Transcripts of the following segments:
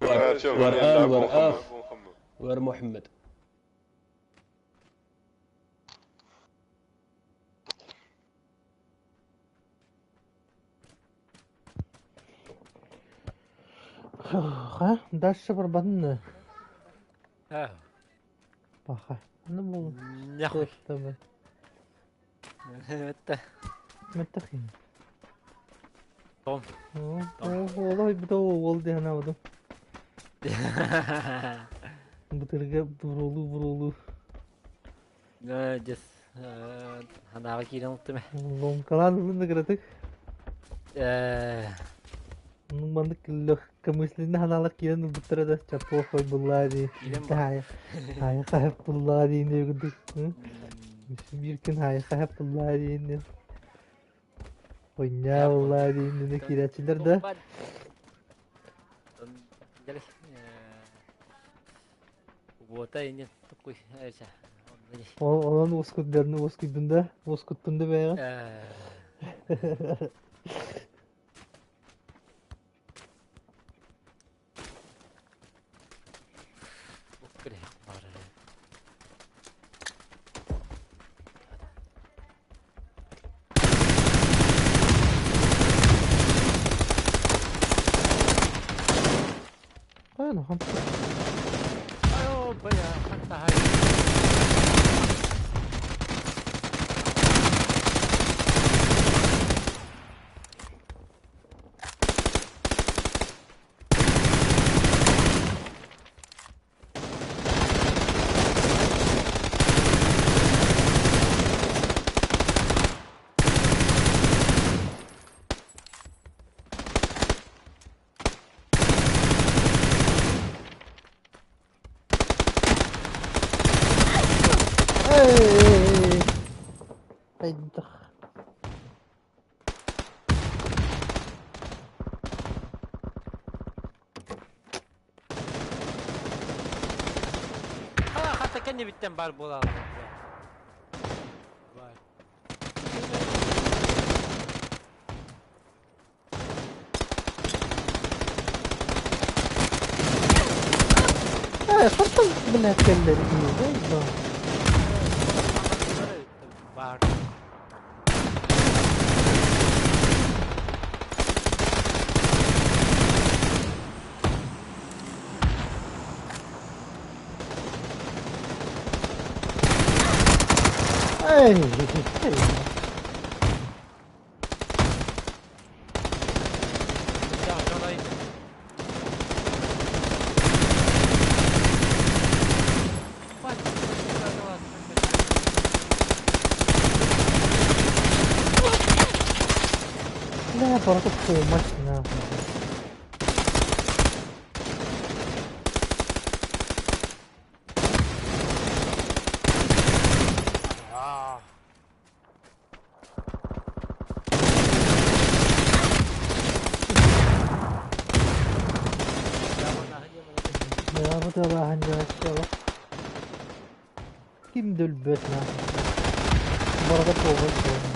ورآن ورآف ور محمد. Ха, дальше барбатын Паха. Ну, бу Нахуй. чтобы. Это Меттахин. Том. Олой бу ол диэн абыдым. Бытырга бурулу бурулу. Дес ханаға киирэн ултуме. Ломкалаан ылын да кыратык. Ну маннык легкомысленный ханаалар киирэн ылбыттара да чаппуох буллаа дии. Киирэн Хайа хаһып буллаа диин диэбит. Биир күн хайа хаһып буллаа диин. Ойнаа буллаа диин киирээччилэр да. Буота инин тукуй Онон уоскутдарны уоскуйдун да, уоскуттун да бэйэҕин. Bueno, Эй, хайдах. Хата кэннибиттэн бар буолаллар. Бар. Э, хантан блядь кэллэр дии, Бар. Эй, бля, просто помощь нахуй. Я вот это Ким өлбөт нахуй. Барыта помощь.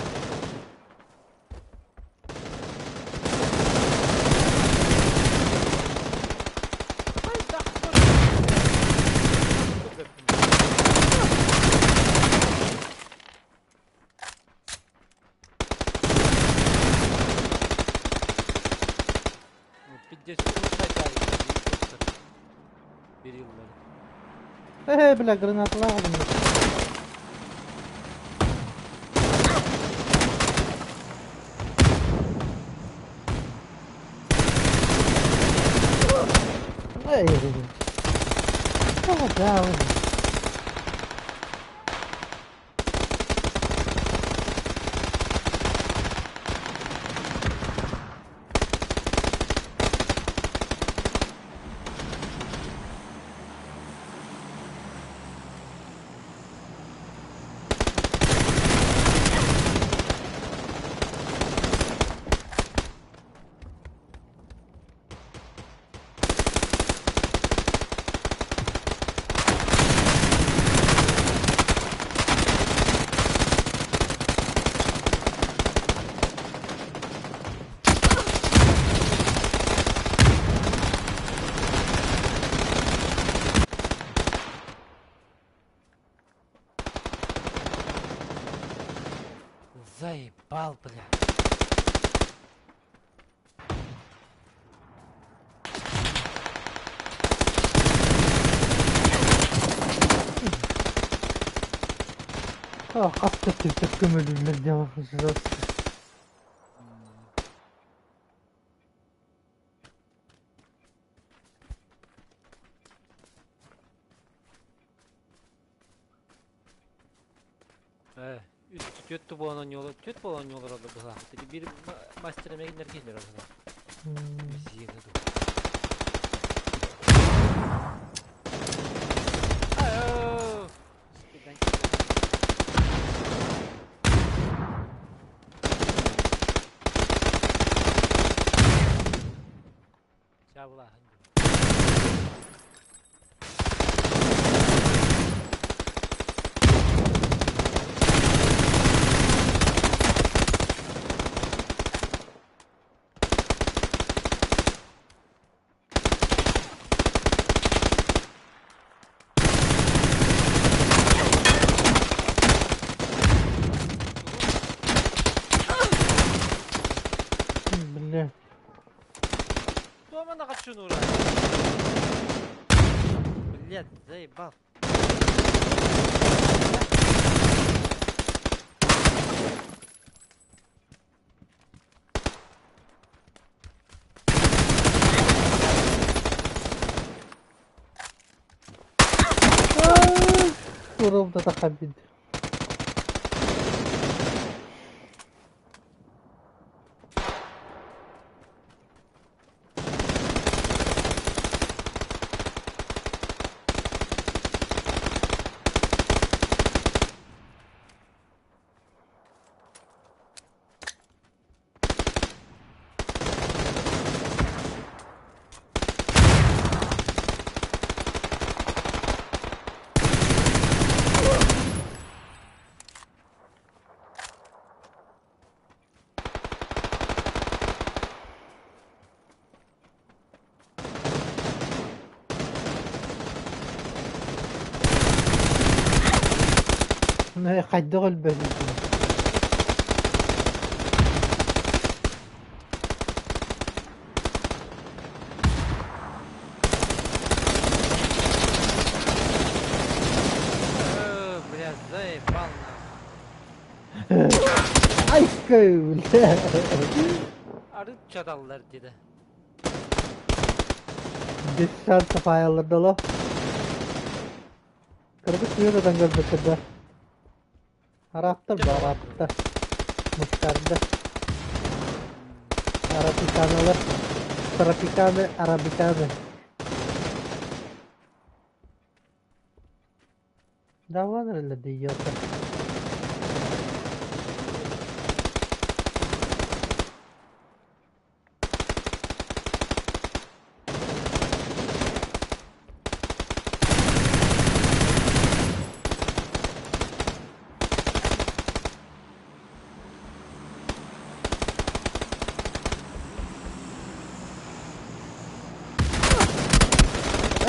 Э, бля, гранаталаах Эй, да, Заебал, бля. Хас да түптэ көмөлүүллэр диэн жестко. Үс түөрт буолан оонньуулар, түөрт буолан оонньуулар олор быһалаах. Биир мастер эмэ кинилэр киһилэр олорор. Зина дуу. Чабылааһын. Бля. Туох манна хаччынуура? Блядь, заебал. Уров да тахабид. Хайдах өлбөтүн. Бля, заебал нахуй. Ай, бля. Арыт чаталлар dedi. Без шансов аяллардало. Кыргыз сыырыдан көрбөттөр. Арабтар да арабтар. Муштарда. Арабиканалар. Тропиканы, арабиканы. Давланыр эле идиота.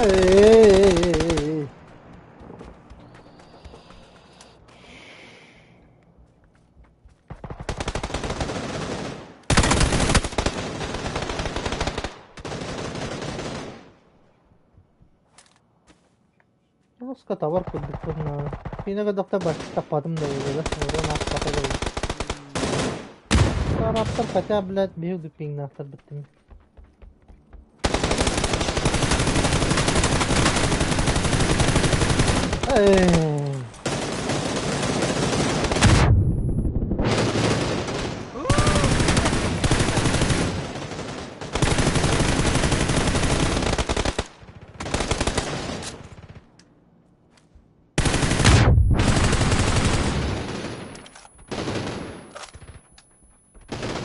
Эй. Руска товар курдук. Кинеге доктор баш таппадым да было. Урон аппата да. Арабтар хотя, блядь, бил пингнахтар биттим. Эй.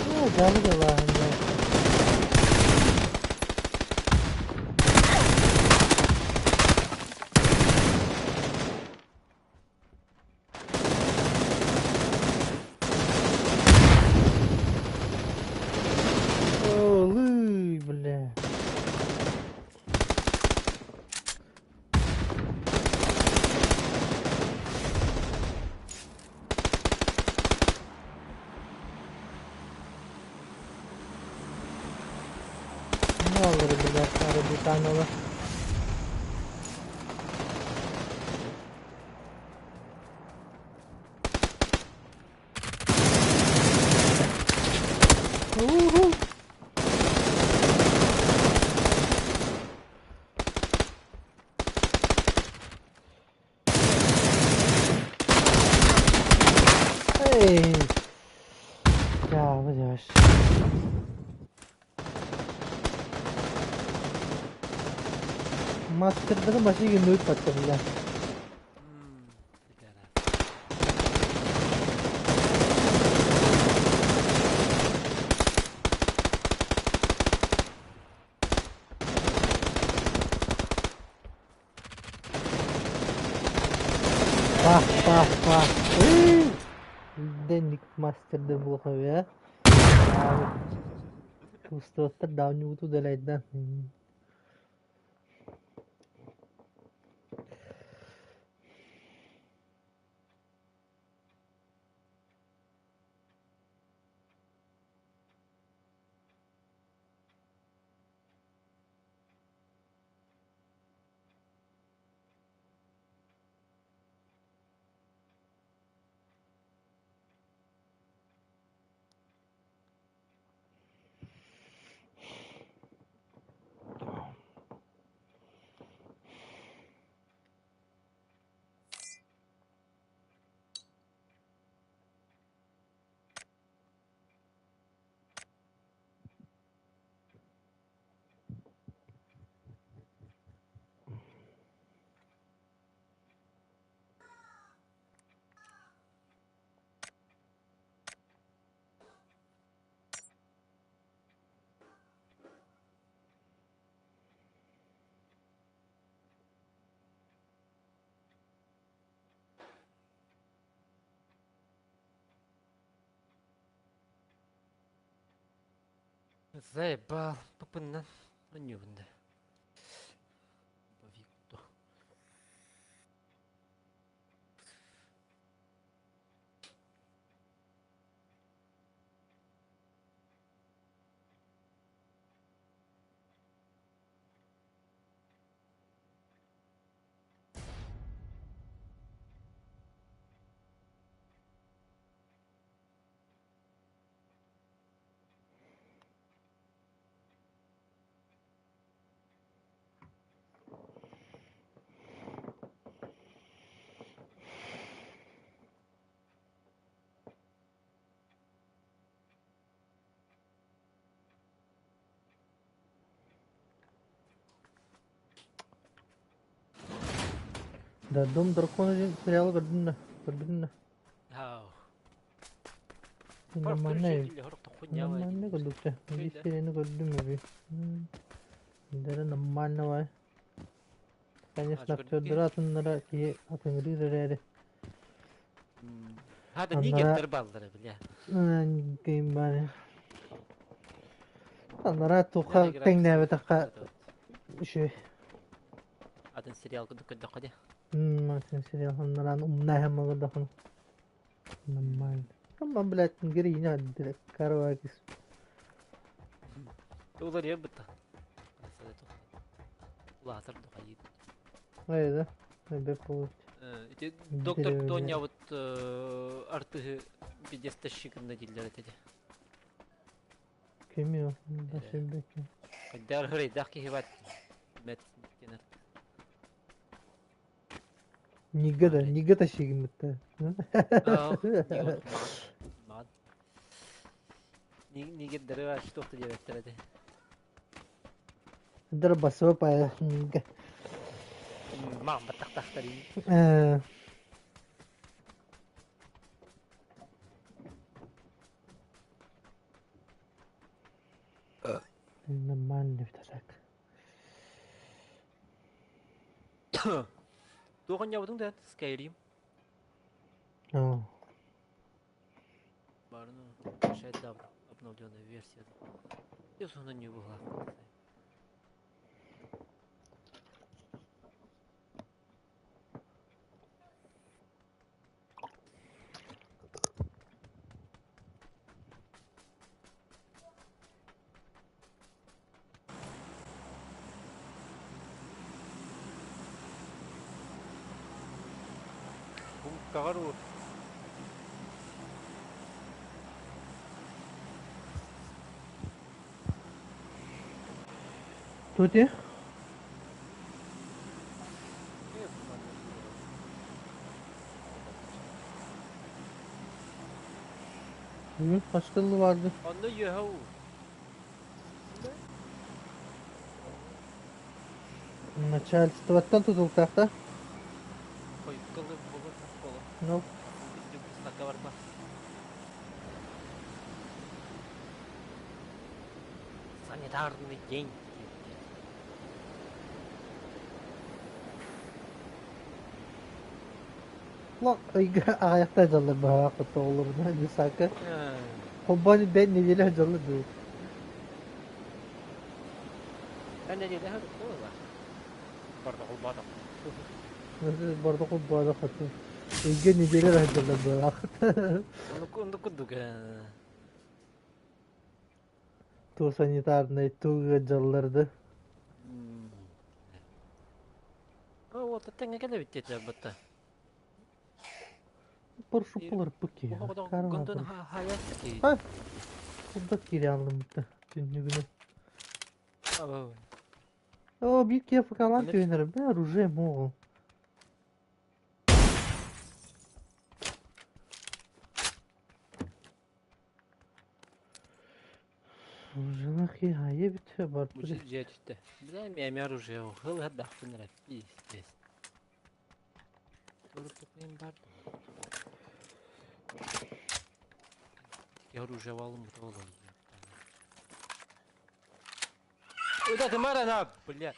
О, дали да. О, лый, бля. Бутанова. Уху! Эй! Дьаабы дьааш. Мастердары машиге нөт баттырла. Пах, пах, пах. Денник мастерды буолуо Устуоттар даунньугуту дэлэйдэн. Заебал, тупынна. Анювында. Бавикту. Да, Дом дракона диэн сериалы көрдүн да, көрбүтүн да. Хау. Нормальный. Нормальный көрдүкчэ. Биир серияны көрдүм эби. Дара нормально бай. Конечно, актердары атыннара киһи атыҥырыыр эрээри. Хада нигер баллары бля. Гейм бары. Анара туха тэҥнээбэтэххэ үчүгэй. Атын сериал курдук көрдөххө дии. Атын сериал анарaan умнаһа магадахын. Нормально. Амма, блядь, героиня каравакис. Уларыйар бытта. Улаатар духайыт. Ай да, бэп болот. Ити доктор Кто вот артыһы пидестащигында дииллэр этэ. Кими башыбеки. Хайдар хырайдах киһи бат. Мет тенер. Нига да, нига тащигиммитте. Нигер дары что ты диэбэттэр этэ. Дар басыба пая нига. Маам баттахтахтары. Нормально так. Туох ньабытың да Skyrim. О. Барну, Shadow обновленная версия. Я на не была. Пунктаҕар Тути? Бүгүн хас тыллы барды? Онно үөһэ уу. Начальствоттан тутулуктаах да? Хойуккалы буолар буола. Ну, Сакка барба. Санитарный день. Ыйга аҕыйахта дьаллар быһаахпыт оҕолоруна десакка холбоон бэт неделя дьаллар дуу. Эн неделя буолла. Барда холбоотох. Барда холбоотох хатын. Ыйга неделя дьаллар быһаахпыт. Оннук курдук. Ту санитарнай туу дьалларды. Вот тэҥҥэ кэлэбит диэтилэр батта. Паршупалар пыки. Гондон Ай, курдат кире алыммыта түннүгүнэ. О, биир киһи фкалаан түһэнэр бэ оружие моҕол. Оружиелаах киһи хайа эбит барбыт. Дьиэ түстэ. Бля, эми оружие хыл хадахпын эрэ. Пиздец. Бар. Оружие валым болон. Куда ты мара бля?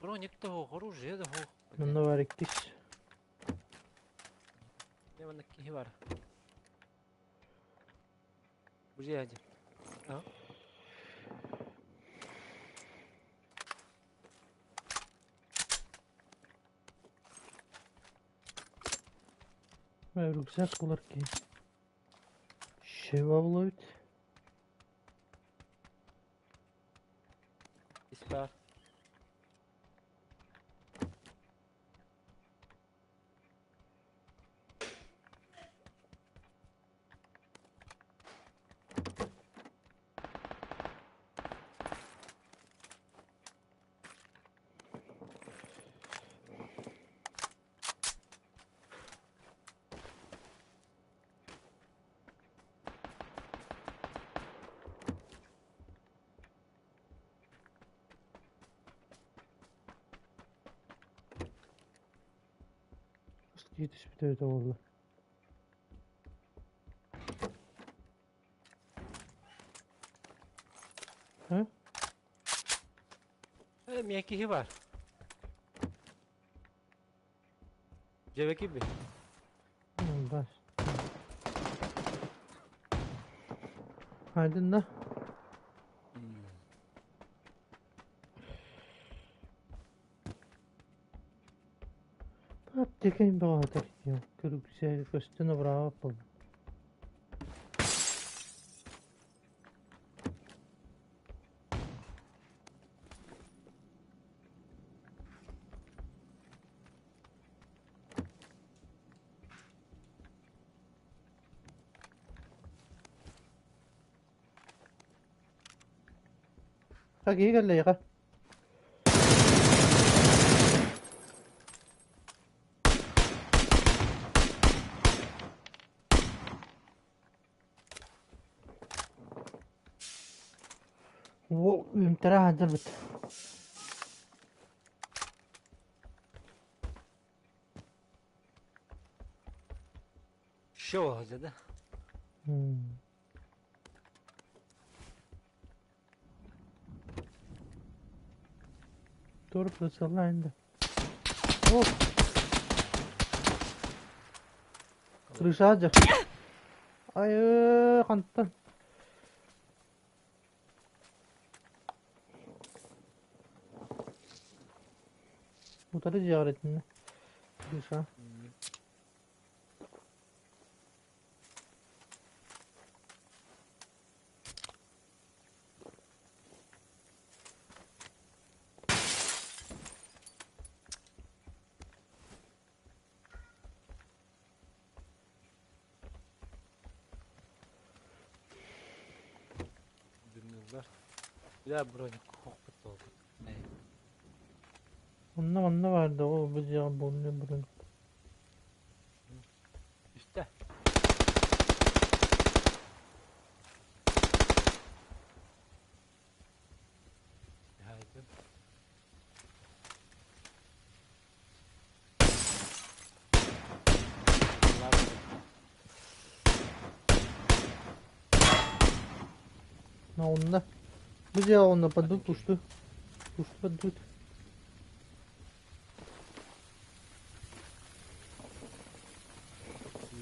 Броник того, оружие того. Манна бар иккис. Не манна киһи бар. Бу дьиэ А? Рюкзак булар киһи. Шева булабит. Испар. Киһи түспүтэ эбитэ буолла. Һы? Эмиэ киһи бар. Дьэбэки би. Бар. Aydın da. Аптекаң баҕатар Көрүксэ көстөн абыраабат буолла. Киһи кэллэйэҕэ. Үмтэрэ сылдьарбыт. Шо да? Тур присылайын О! Крыша дьэ. Ай, хантан. Утары дьиэҕэр итиннэ. Крыша. Бааллар. Бля броник хохпут буолбут. Онно манна баар да ол бу дьиэҕэ буолуо броник. Үстэ. Haydi. Онно. Бу дьиэҕэ онно поддут усту. Усту поддут.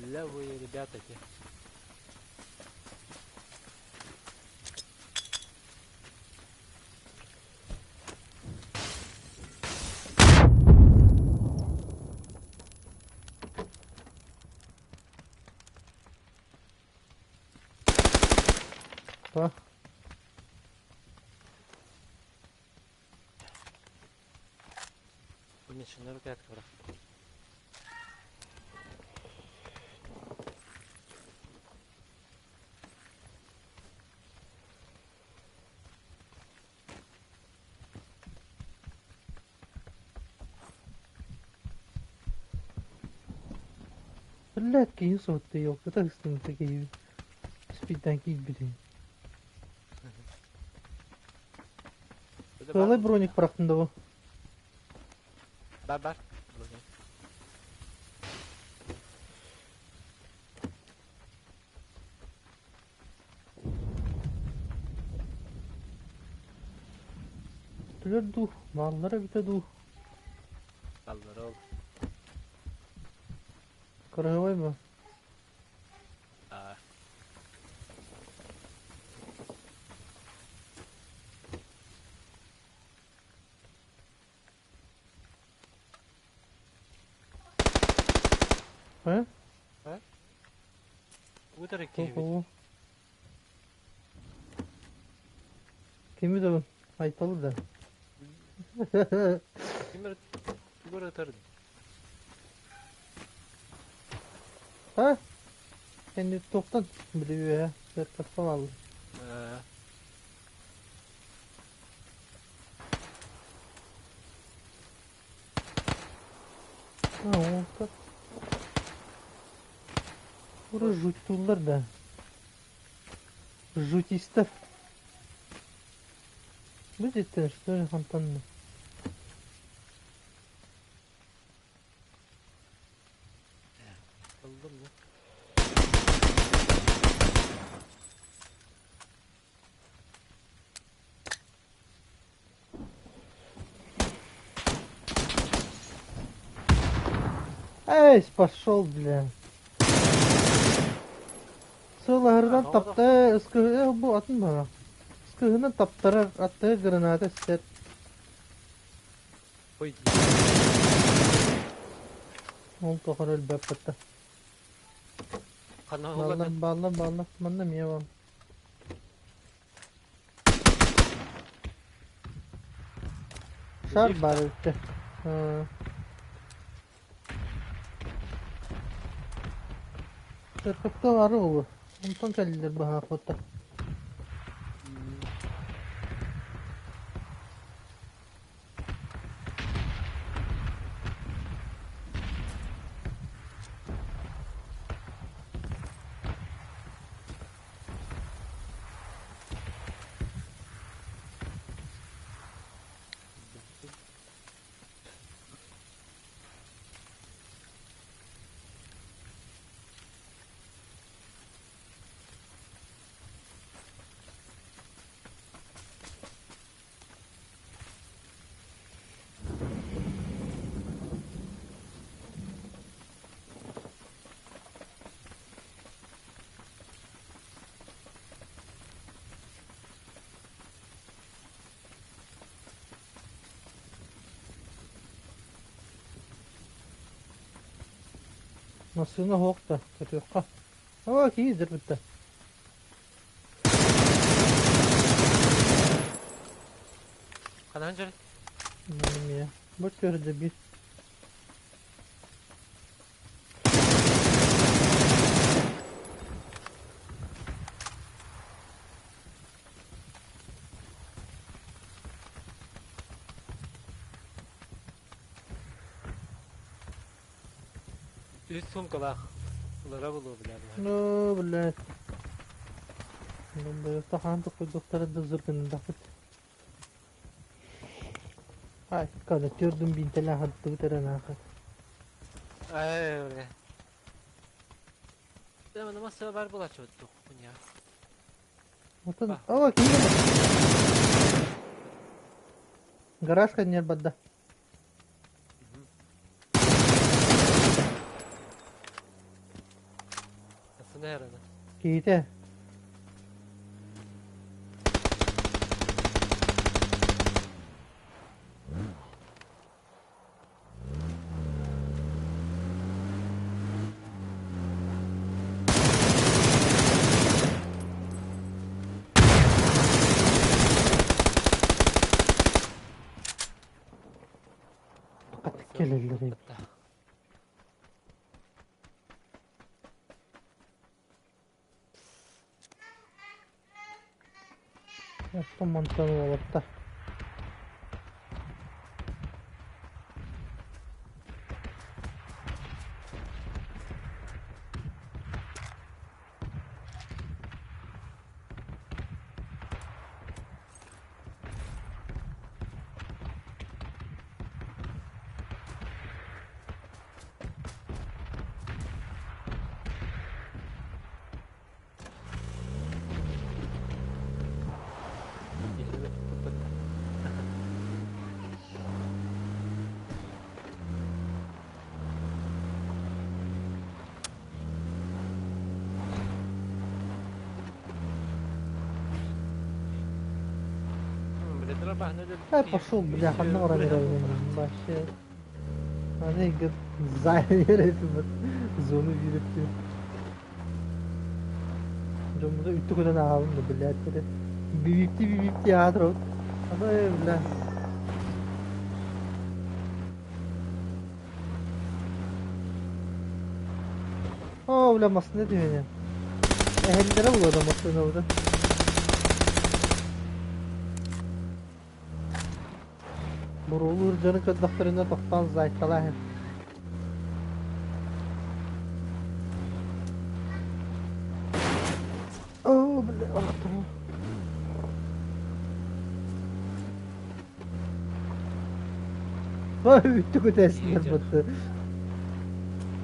Левые ребята те. Па. Bunun порядка bırak. Блядь, киһи соһутта елката ыстыҥта киһи спиттан киирбитин. Сыалай броник бырахтын да бу. Бар бар. Броник. Түлөр дуу, бааллара эбитэ дуу. Баллар ол. Кыраһыбай ба? Аа. Э? Утары киһи. Тоҕо? Кими да айталы да. Ким тугар ытар. А? Кэнни туохтан билиэ сэркаппа бааллар. Аа. А, ол так. Ура жуттуулар да. Жутистар. Бу дьиттэн что ли хантанна? Ыллым да. Эй, пошел, бля. Сылаһырдан А, тапта ыскыһы бу атын бара. Ыскыһынан таптарар аттыга граната эстэр. Ой. Ол тоҕор өлбөппөттө. Ханна Бааллар, олар. бааллар, бааллар. Манна эмиэ баар. Шар баар эбиттэ. Церковка бары ол. Онтон кэллилэр быһаахпыттар. Массыына суох да, көтүөххэ. Оо, киһи издэрбиттэ. Ханан жар. Эмиэ. Бу көрдө биир. Үс суумкалаах. Ылара буолуо, бля. Ну, блядь. Хаан туккуйдуктары да зыргындахпыт. Ай, када төрдүн бинтеле хаттыбыт эрэ наахат. Ай, бля. Да, масса бар булачы хуйня. Отон, о, киһи. Гараж кэннер бадда. Киһитэ. Келеллер. Оттон мантан уолатта. Ай, пошел, бля, ханна баран Вообще. Аны зайыр зону вирепти. Жомуза үттү көтөн аабын да, блядь. Бибипти бибипти аадыр. Аны, бля. О, бля, масына дүйені. Эхеллere булады масына буда. Бурулур жаны көддөхтөрүнө токтон зайталаһын. О, бля, охтум. Ой, үттү көтәсиңер бутты.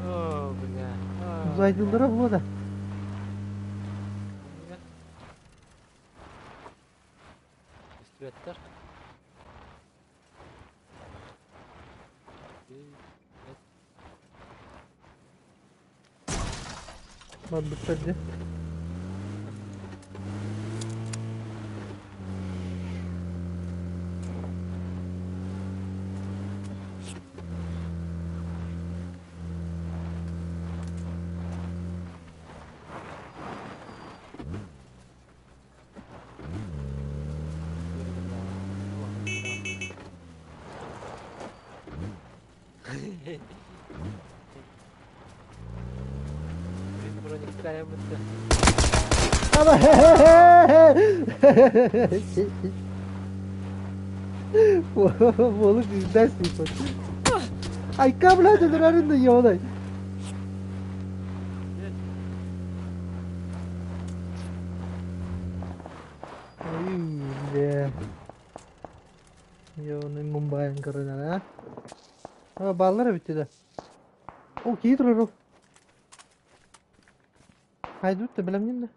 О, бля. Зайдылдыра булады. Үстүбеттер. Бар биттерди. Ama Болуп издасың. Ай, кабла дөрәрин ёдай. Ой, бля. Ёны Мумбайын көрөнөр, а? Баллар битти да. О, кии турар. Хайдут да билем да.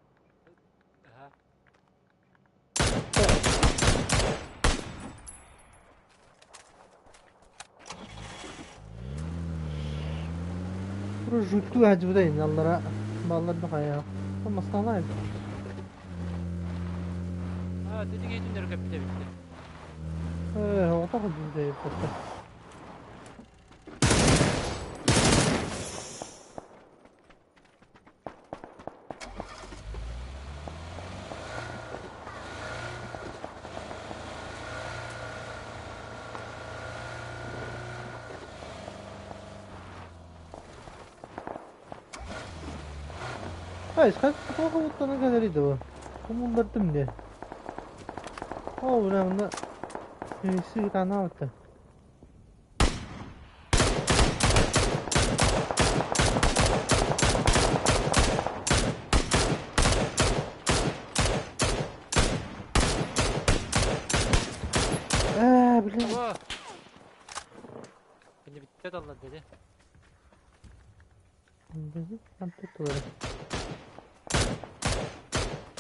Жутту ажыбыдайын аллара баллар да кая. Масалай. А, деди кейтиндер көптө битти. Э, ото хожудай битти. Ай, скак оттана кадары бу. Кумулдардым де. О, бля, мында Üyesi каналты. О! Кини бүттэ даллар dedi. Антутулары.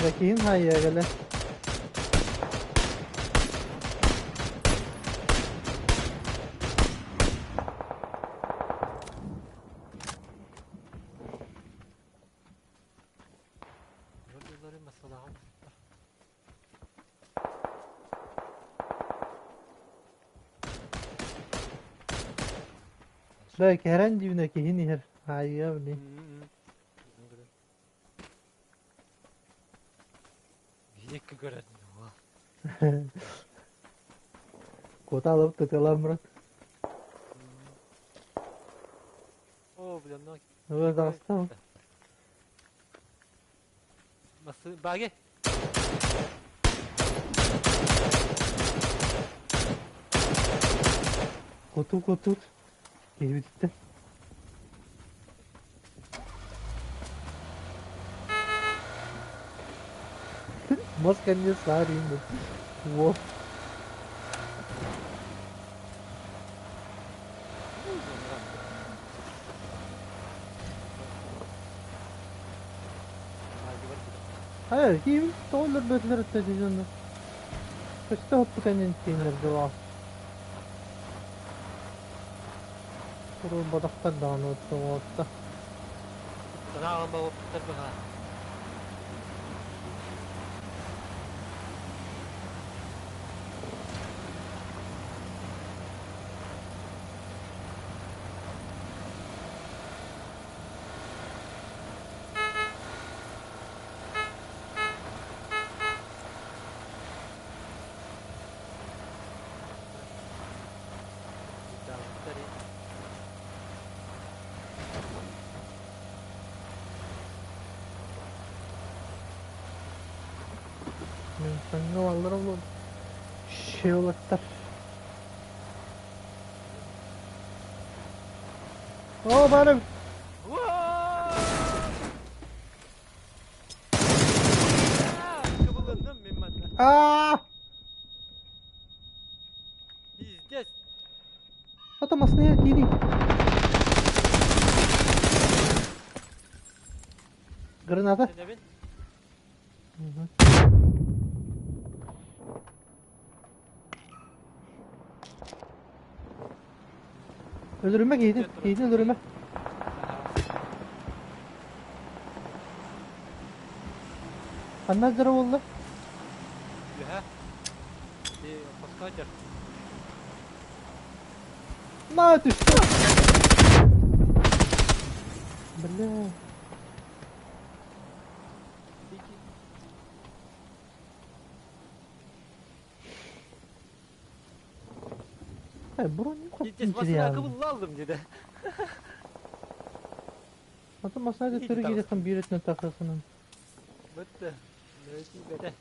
Лакин хайя геле. Yolları mesela. Belki her an dibine ki hini her. Hayya bile. Биекке көрөдүн. Кота алып тытылам брат. О, бля, ну. Вы достал. Масы баги. Коту коту. Кийбитте. Мозг не сарин. Во. Hayır, kim toğlar bötler öteceğini. Kaçta hoppu kendini teyinler dua. Kuru badakta dağını öttü. Sana бабып тарбыга. Sanга аллар ол шеолаттар. О, барым. Кыбылындым мен манна. Аа! Пиздец. Атамасына кири. Граната. Небин? Öldürme giydin. Giydin öldürme. Anna zara oldu. Ühe. Koskoca. На ты что? Бля. Ay броню Пиздец, masına кыбылла алдым dedi. Ата масына Иди түрі там. келетін бүйретіне тақасының. Бітті. Бітті.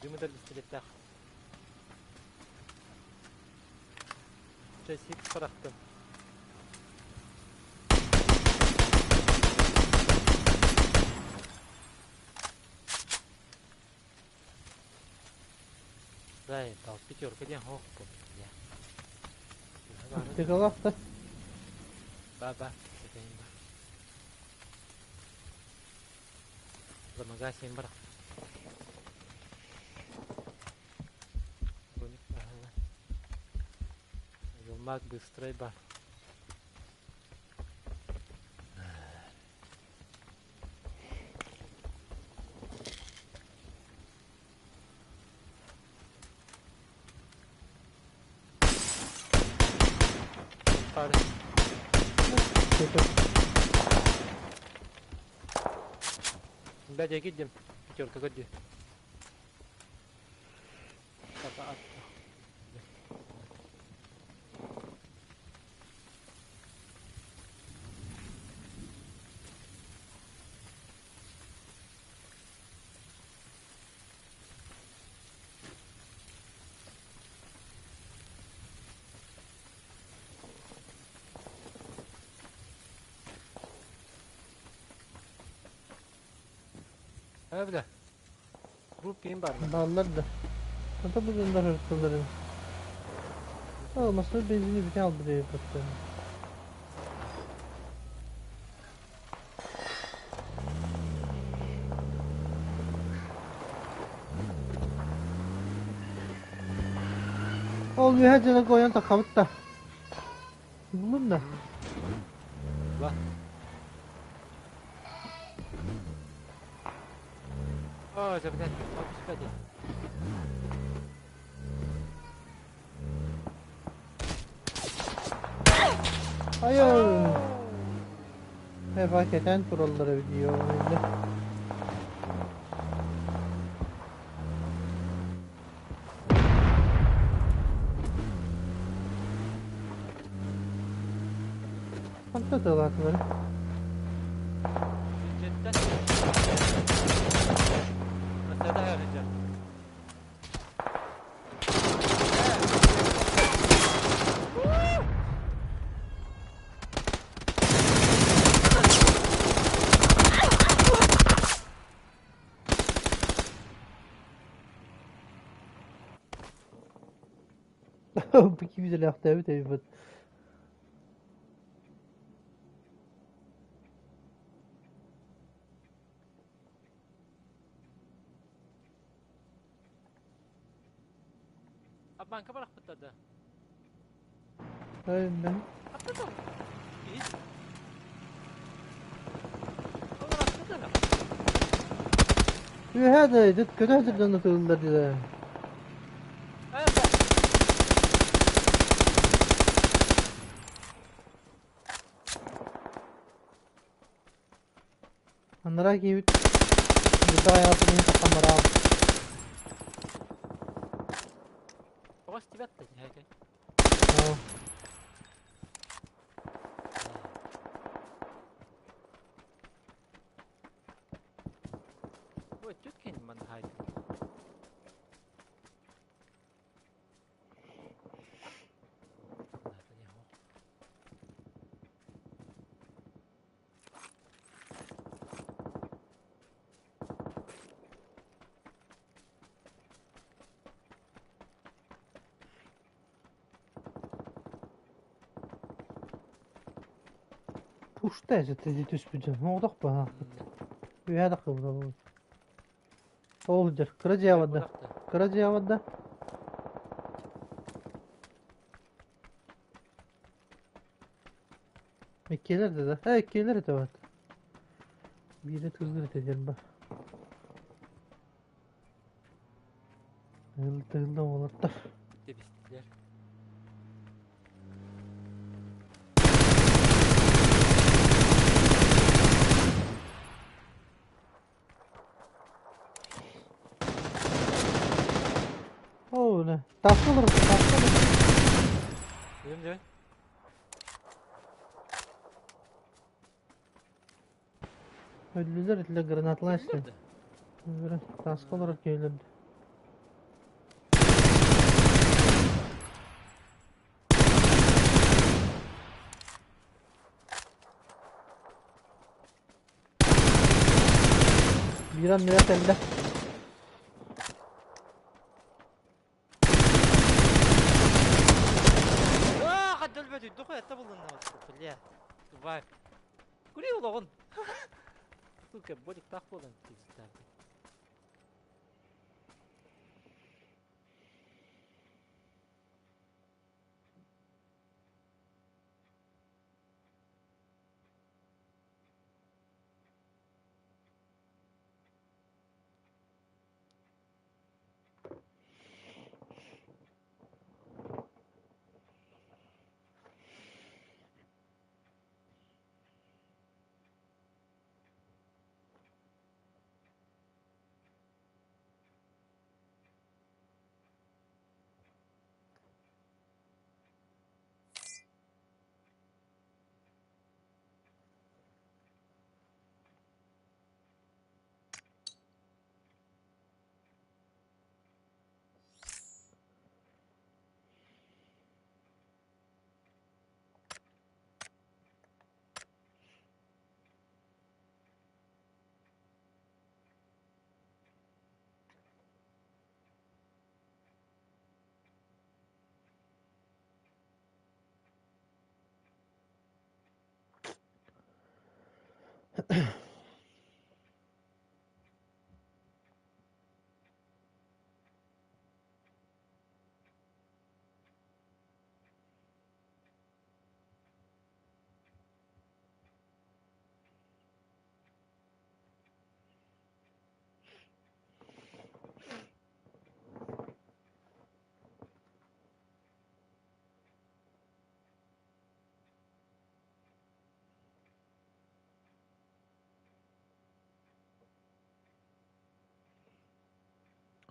Дымыдар пистолеттах. Часик парахтым. Дай, дал пятерка ден, ох, я. Тыгалақты. Ба, ба, ба. Замага сен бар. Броник ага. Елмак быстрый бар. Пары. Бәдә кидем. Пятерка көдді. Тата ат. Бля. Групп ким бар mı? Бааллар да. Ото бу дьоннор ырыттыларын. Ол массыына бензини бүтэн албыт эбит. Ол үөһэ дьоно ойон таххабыт да. Буллун да. Ла. Aa, запятая. 65. Айыл. Мefaketen kuralları biliyor. Öyle. Хантан тылаатылар? Бюджеттен. Mesela ayarlayacağım. Бу кибизэлээхтээбит эбит. А банка bırakmışlar da. Aynen. Atladım. İyi. Onlar atladı. Үөһэ да көтө сылдьан тыллар дии. Evet. Анараа киһибит бүтэ айаҕатын таххан бараал. Тоҕус тибет да хәкә. Аа. Ой, түт кен ман хайд. Пушта эсэ түспүт. Оҕдох баа. Үөһэ да кыбыта. Ол дьэр кыра дьиэҕэ Кыра дьиэҕэ да. Иккилэр да. Э, иккилэр это вот. Биирэ тыллыр этэ ба. Тыл тылла олоттар. Дебистилер. Оо, не. Таскалар, таскалар. Дем дем. Өллүлэр этиле гранатлар истэ. Таскалар келді. Бииран нөйө кэллэ. Аа, каддал бөтү. Доху это булдun. Бля. Тварь. Кури ологон. Сука, бодик так болан пизда.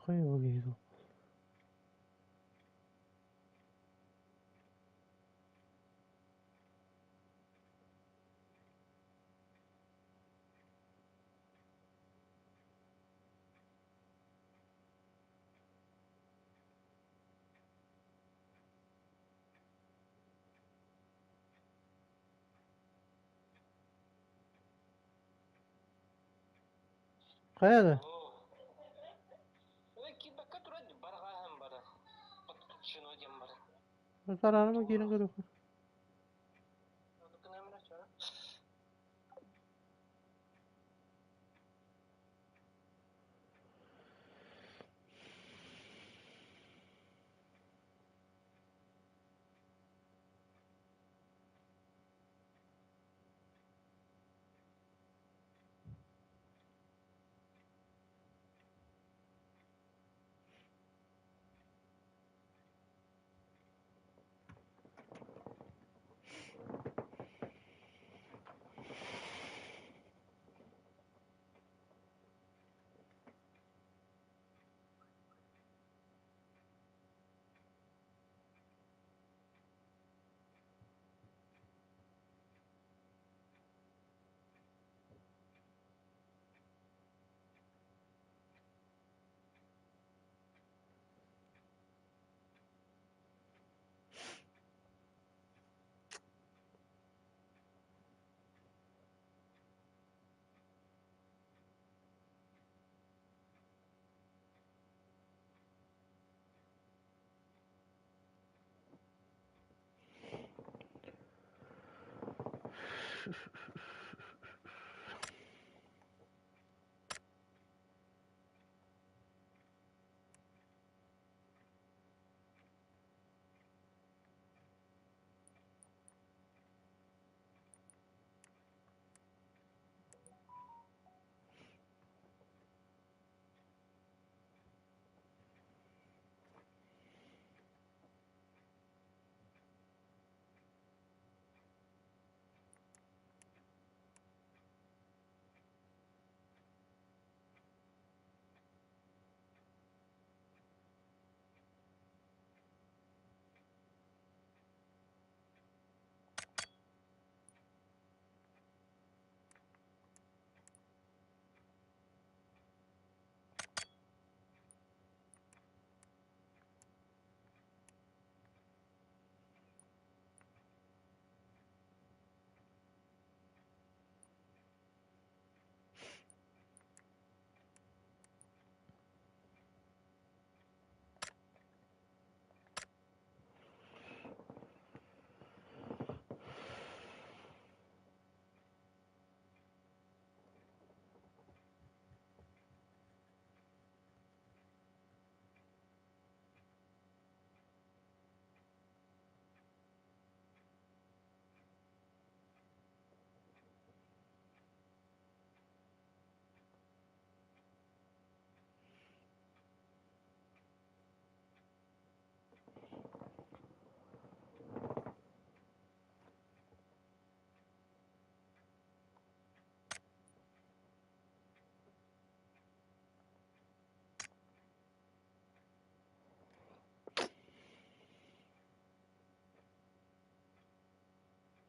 Хайа киһи дуо? Хайа да? Сараарыма киирэн көрүөххэ.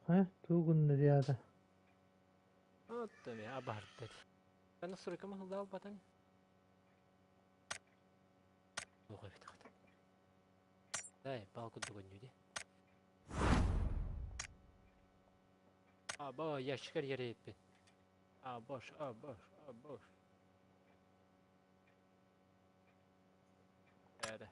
Хайа, тугу гынна диэҕэ? Оттон абарта. Аны сурукама хылдаалбатан. Туох эбит Дай, бал курдук өннүү Аба, ящикар яреппин. Абаш, абаш, абаш. Әрэ.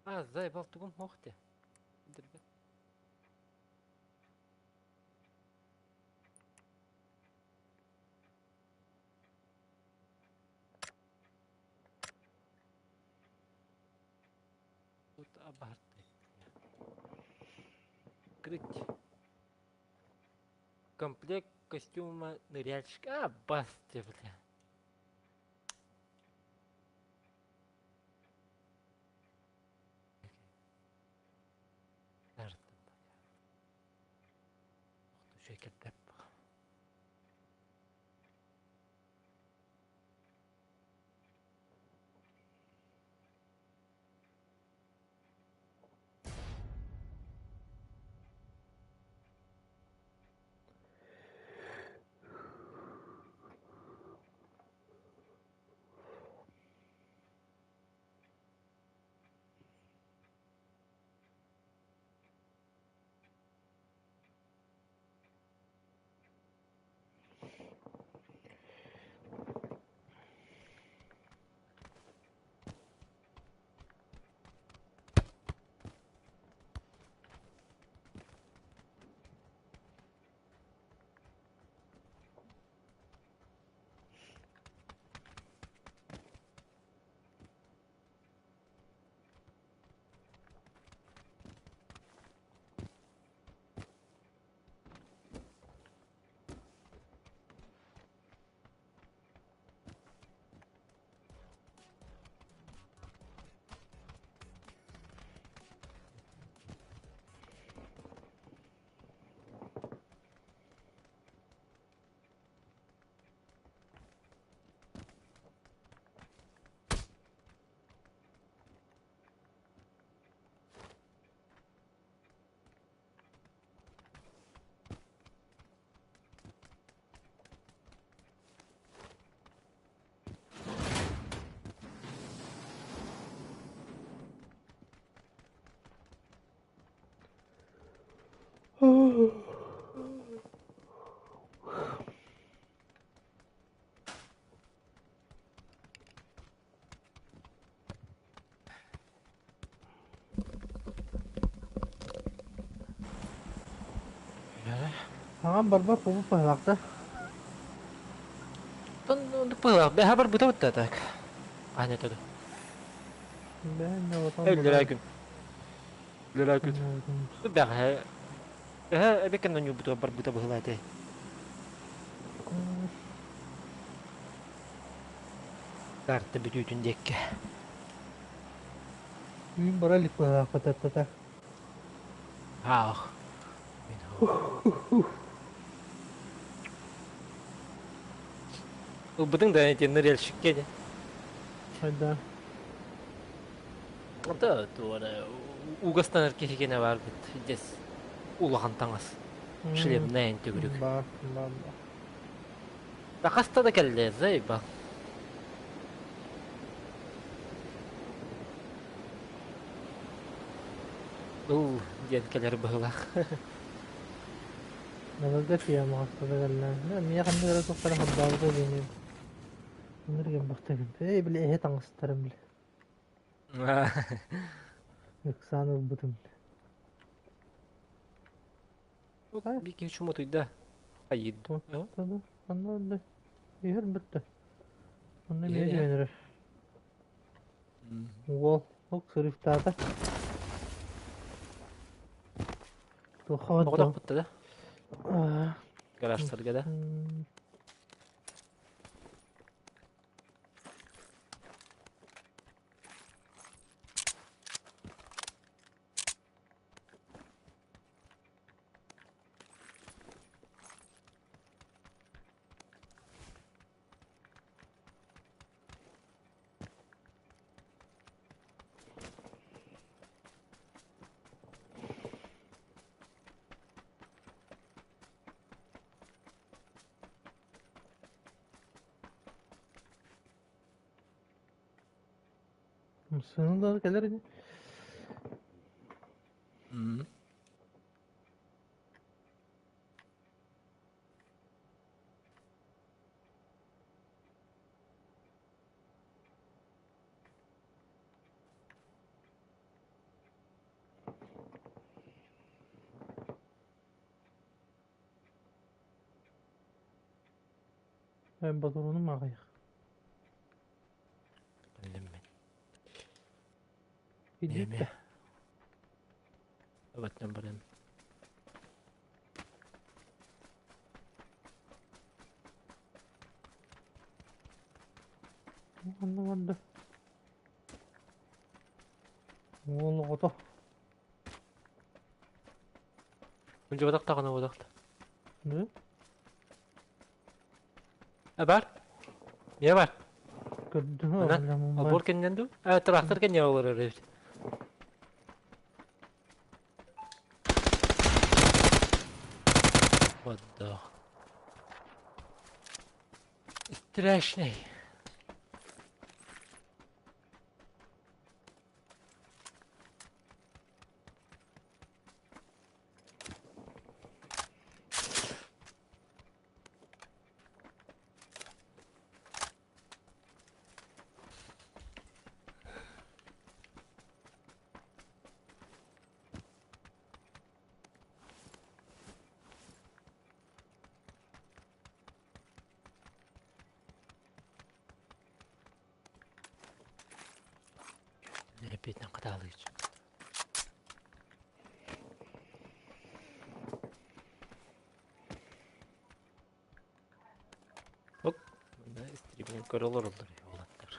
А, заебал тугум ох те. Дербет. Тут абарты. Крыть. Комплект костюма ныряльщика. А, басте, бля. Хаҥан барбат буолбут быһыылаах да? Бэһэ барбыта бытта так. Аня тогда. Бэһэн отон Өллөрө күн. Өллөрө күн. Бэҕэһэ бэһэ эбикэн ньуубутугар барбыта быһыылаа этэ. Карта бүтүүтүн диэккэ. Түүн бара илик быһыылаахпыт аттата. Аах. Ылбытыҥ да ити ныряльщикке дии. Хайда? Да, туора угастанар киһи кэнэ баарбыт дьэс улахан таҥас шлемнээн төгүрүк. Баар, баар, баар. Да хаста да кэллэ, заебал. Ыл диэн кэлэр быһыылаах. Даларга тиийэн хаста да кэллэ. Миэхэ ханнык эрэ туохтара хардаабыта диэни Ынырыгын бахтыгын. Эй, били эһэ таҥастарым били. Ыксаан ылбытым. Биир киһи чумотуйда. Хайыыр. Онно онно иһэр бүттэ. Онно эмиэ үөнэрэр. Уол ок сырыктаата. Туохха Оҕотох бутта да? Гаражтарга да? Сыҥыллар кэлэр ини. Эн ботуруунум аҕыйах. Биллим мин. Киирдибит Эмиэ. да. Эбэтэн баран. Онно барда. Уол оҕото. Мылдьыбатах даҕаны буолуохта. Да? А бар? Не бар? Көрдүм Манан Олбуор кэннинэн дуу? А, трактор кэннигэр олорор эбит. Боддоох. Страшный. Эппиэтинэн хатаалыыр. Оп, мына стриминг көрө олороллор уолаттар.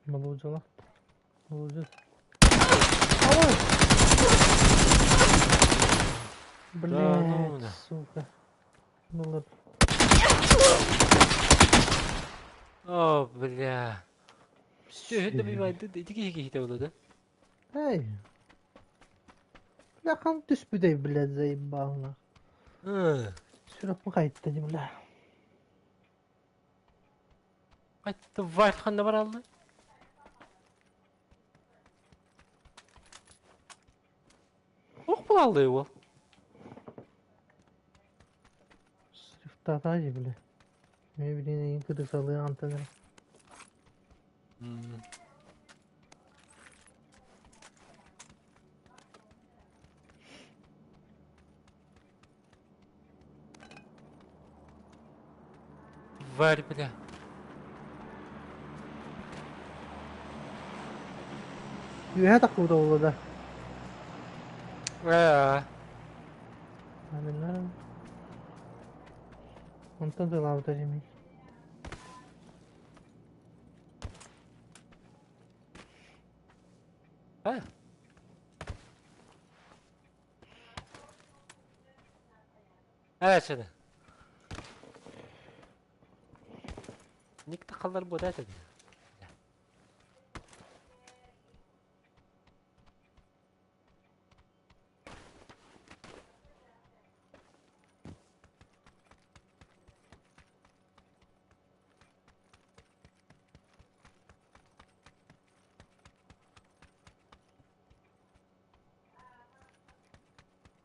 Молодежь. Молодежь. Да ну Блять, на. сука. Ну ладно. О, бля. Все, это бывает, ити киһи киһитэ буолла да? Эй. Бля, хам түспүтэй, блядь, заебал нах. Сүрэхпин хайытта дии, бля. Тварь ханна бараллы? Ох булаллы уол. Срифтата дии, бля. Мен билин эйин кырысалыы антан эрэ. Тварь, бля. Үөһэ таххыбыта буолла да. Аа. Аминнар. Онтон тылаабыта дьимин. А. Аа, чыны. Ник тахаллар буота этэ.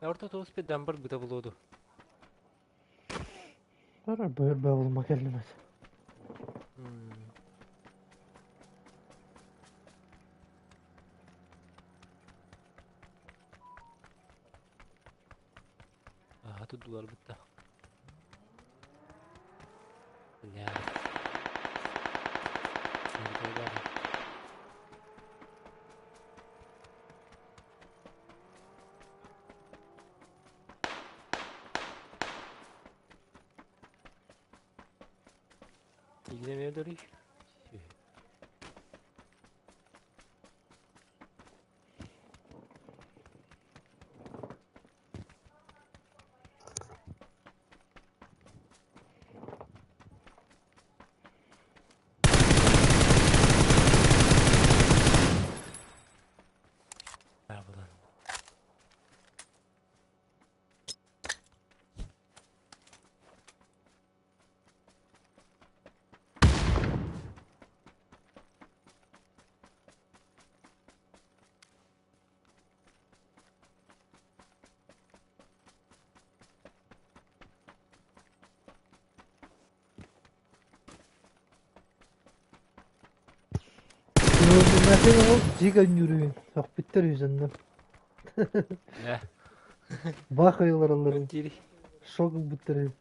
Орто тоҕус педамбар быта булуоду. Барар быыр бабылыма кэллим этэ. Аха туддулар бытта. Бля. Игнеме дөрүй. Булан. Мәхин ол жига нүрүн. Сохпиттер үзеннем. Бля. Бах олороллор. Дири. Шок ылбыттар.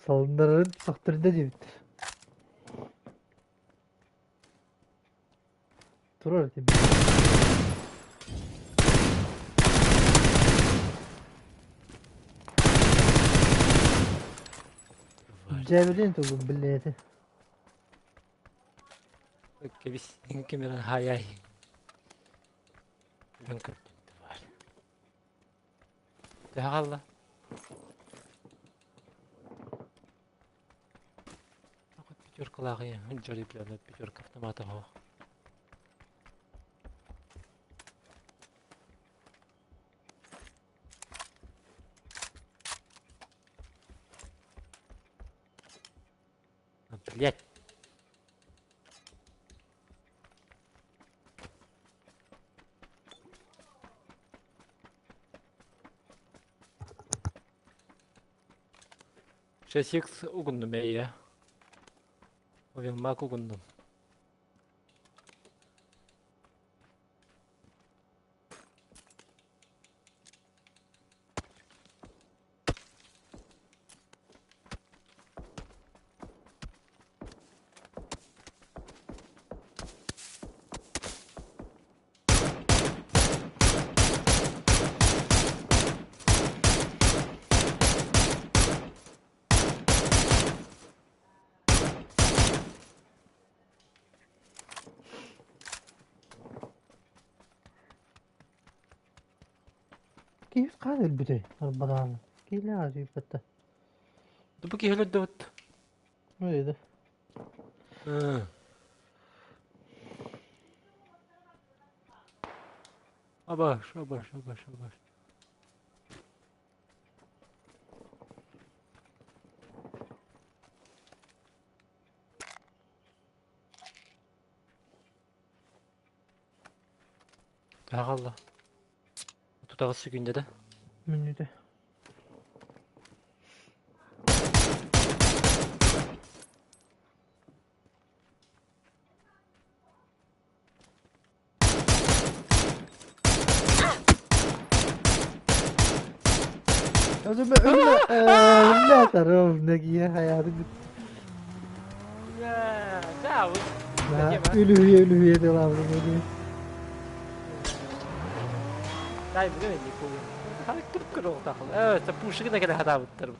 Салыннарарын сөхтөрдө диэбиттэр. Турар этим. Дьээбэлиэн тылбын биллээтэ. Кэбис, кэмэрэн хай-ай. Дьон көрдүн баар. Төһө хаалла? Пятеркалаах Джори бля, пятерка автомата оһох. Блять. 6x угуннум эйэ. Овелмак угуннум. Киһи хаан өлбүтэй арбадааны. Киһилээх сүүйбэттэ. Бу киһи өлөрдөбүт. Öyle. Абаш, абаш, абаш, абаш. Хаалла. Тутаҕыс сүгүндэ да. Мүнүүтэ. Ölme ölme. Ölme tarafına giye hayatı bitti. Ölüye ölüye devam ediyor. Дай биле Э, пушигына кэлэ хатаабыттар.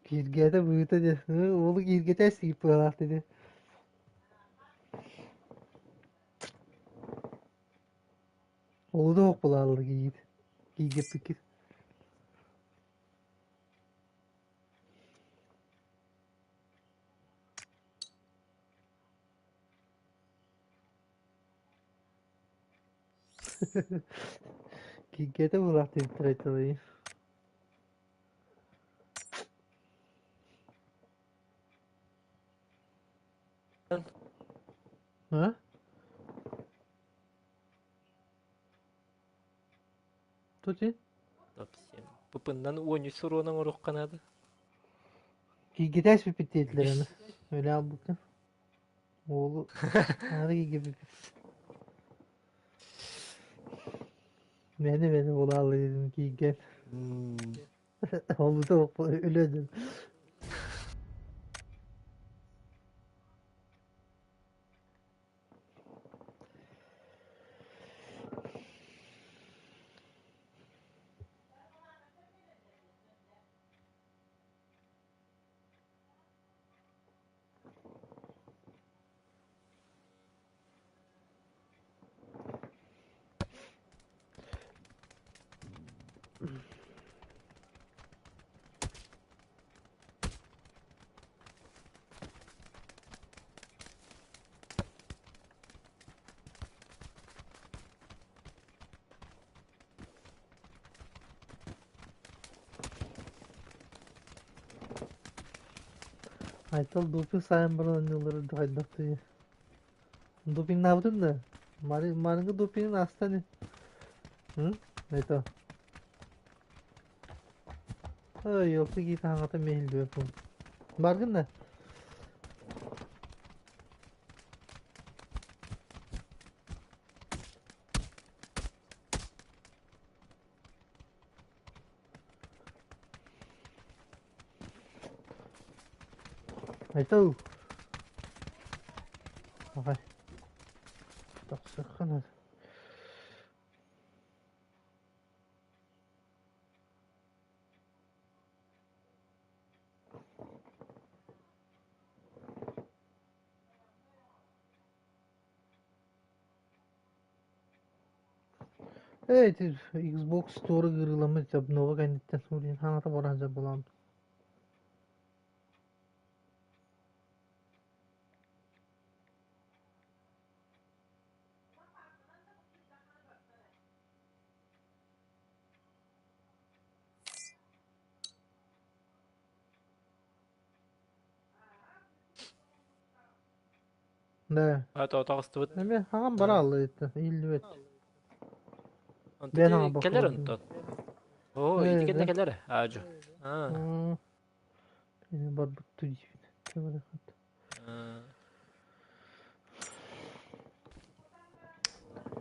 Кииргээтэ быыта дьэ, уолу кииргэтэ сииппыалаах дии. Олу да суох киит кииргэппиккит. Кииргээтэ быылаах диэбиттэр айталыы. А? Тути? Топ-7. Пыпыннан уоню суруонан оруққанады. Кииргэтээс бүппүт диэтилэр аны. Өлө албыккын. Уолу аҥары кииргэппиппит. Мээнэ мээнэ буолаалла дедим кииргэн. Олута өлө Айтал допинг сайын баран анньыллара хайдах дии. Допингнаабытын да? Маныгы допингын ааста ини. Һы? Айтал. Ой, елки киһи хаҥата мэһиллибэт Баргын да? Айтал. Давай. Тахсыахха наада. Ээ ити Xbox Store ыҥырыыламмыт обнова кэнниттэн суруйан хаҥата баран дьабылаан. Да. А то таҕыстыбыт. Эмиэ хаҥан бара аллайыттан иһиллибэт. Онтон Бэйэн хаҥан кэлэр бокуойдун. онтон. Оо, ити Ээ, кэннэ да. кэлэр. Аадьу. Аа. Барбыт диибин.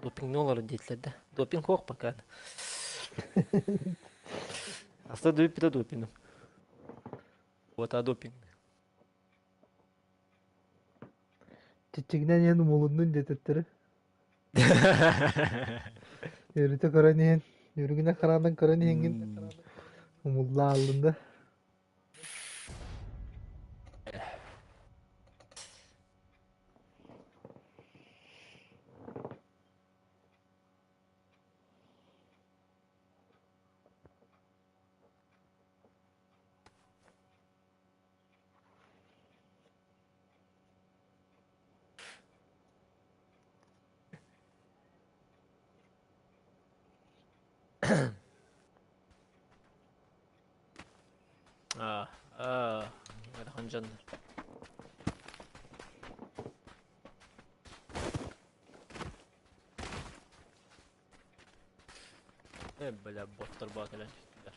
Допингны олорор диэтилэр да. Допинг суох пока. Аста допита допингом. Вот а допинг. Чиччигинэн иһэн умулуннун диэтэттэрэ. Өрүтэ көрөн иһэн, үрүҥүнэн хараанан көрөн иһэҥҥин умулла ааллын да. Аа, аа, ыарахан дьоннор. Э, бля, боттар баа кэлэн түстүлэр.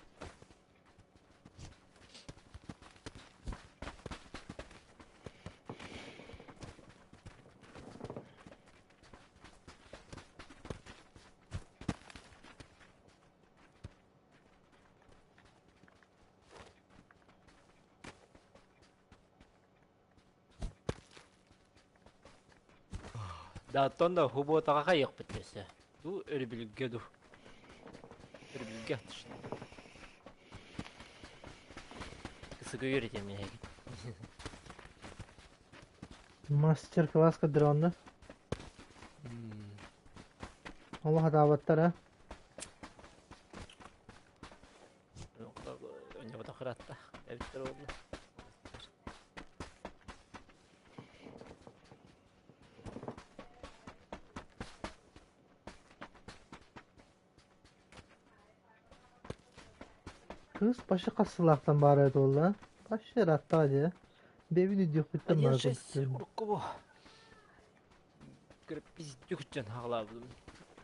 Да, оттон да хубуотаҕа хайыахпыт өссө. Ду өрөбүлгэ ду. Өрөбүлгэ атышты. Сыгы үйрэтем эһиги. Мастер-класс көрдөрөҕүннэ. Олох хатаабаттар а? Онньоботох ыраатта. Эбиттэр уолла. Кыыс башы хас сылаахтан баара эбит буолла? Башы ырааттаҕа дии. Бэйэбин өйдүөхпүттэн Один баар шесть курдук. урукку бу. Пиздюк хаҕалаабытым.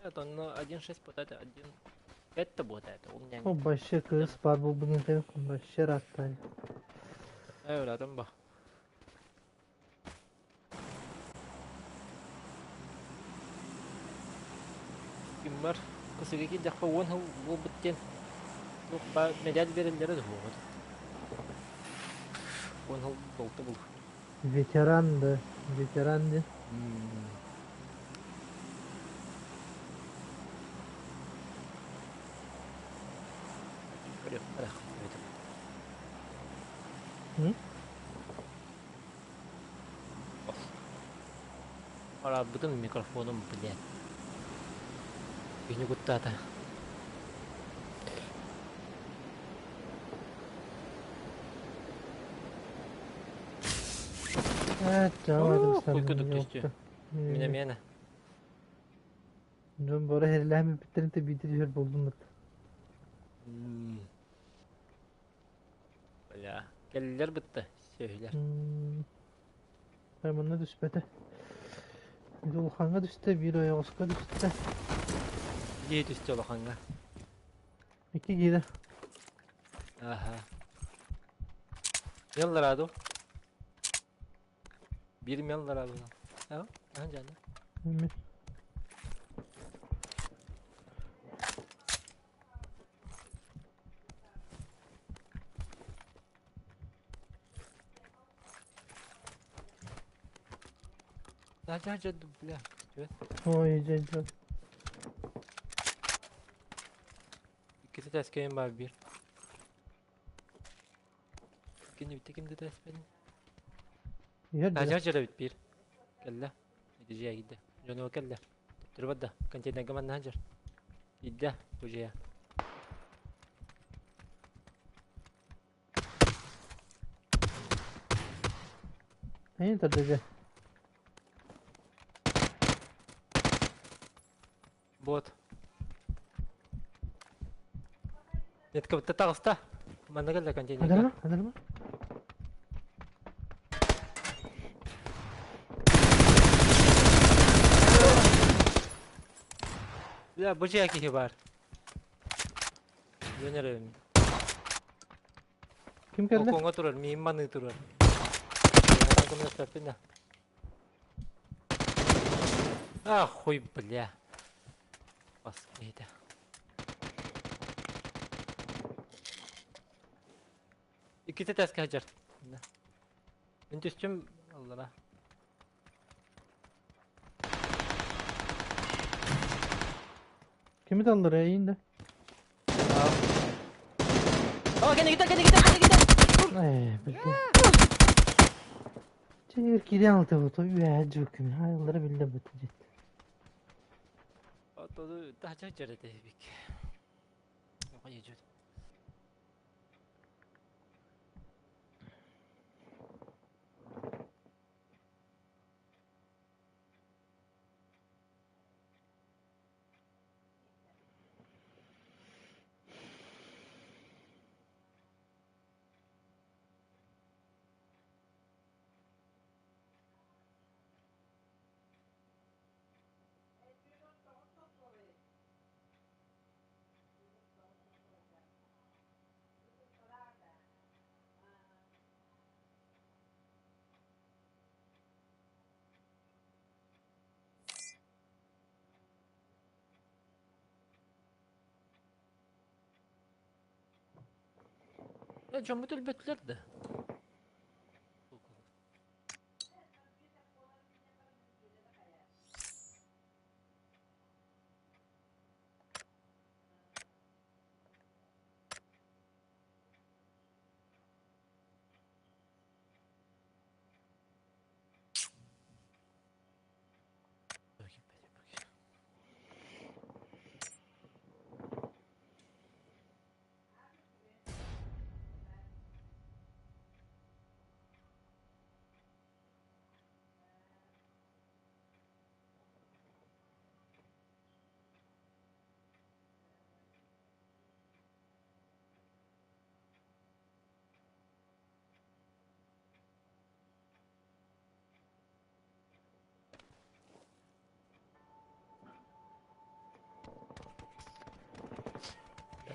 Это онно 1.6 вот 1 5 вот это. У меня О, башы кыыс баар буолбутун кэннэ башы ырааттаҕа. Э, ыраатан ба. Киммэр кысыга киирдэххэ уон сыл буолбут диэн туох баар медаль биэрэллэрэ да суоҕа. Уон сыл буолта бул. Ветеран да, ветеран дии. Көрүөх барах. М? Араарбытым микрофоном, блядь. Кини куттаата. Ээ, чаҕа Куйкудук түстү. Минэ миэнэ. Дьон бары хэрилээн бүппүттэрин тэбиитэ түһэр буоллум Бля, кэллилэр бытта. Сүөһүлэр. Манна түспэтэ. Улахаҥҥа түстэ, биир ойоҕоско түстэ. Дии түстэ улахаҥҥа. Икки киирэ. Аха. Меллара ду. Биир меллара ду. Аа, аа жана. Да, да, бля. Ой, дьэ, Иккити тэскэйин бар бир. Иккини битте кимди тэспедин? Тажа жара бит бир. Кэллэ. Ити жия кидде. Дьону кэллэ. Турбат да. Контейнерга манна жар. Идде бу жия. Эйин тарда Вот. Нетка битте таҕыста. Манна кэллэ контейнерга. Адарма, адарма. Бля, бу жия киһи бар. Дьон Ким кэллэ? Окуоҥа турар, миин маныы турар. Көмөлөспөппүн да. Ах, хуй, бля. Бас киһитэ. Иккитэ тэскэ сылдьар. Мин түстүм аллара. Kimi daldır ya iyiyim de. О, кэннигитэ, кэннигитэ, кэннигитэ! Ee, bildi. Чигир киирэн алта бу үөһэ дьүккүн айыллара биллэ быт дьит. Отоду тача жерете бик. Ой, жөт. Дьоммут өлбөттүлэр да.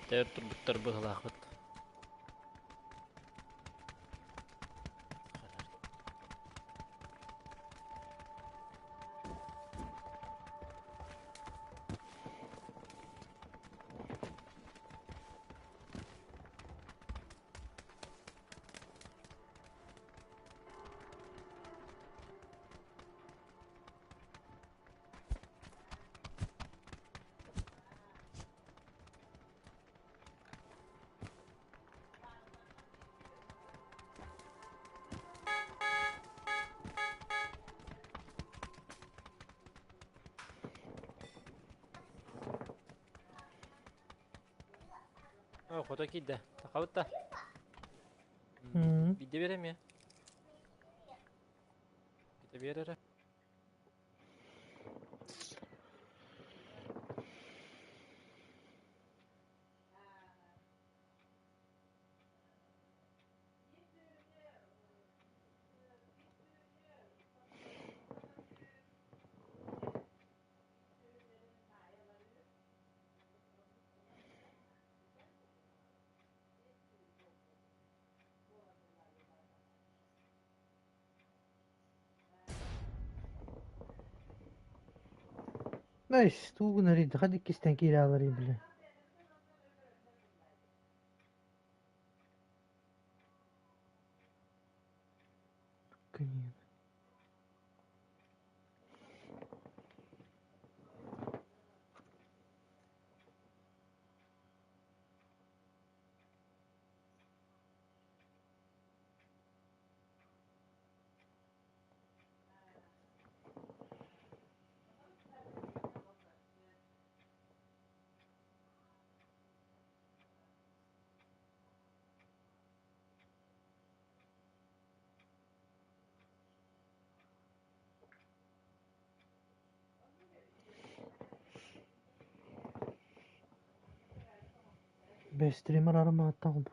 Тэр турбуттар быһылаахпыт. Хото киирдэ. Тахабыт да. Биирдэ биэрэм я. Биирдэ биэр эрэ. Найс, тугун арыйда, хад иккистэн киирэ аларый бile. Күнүн. Бэстример арымааттаҕым.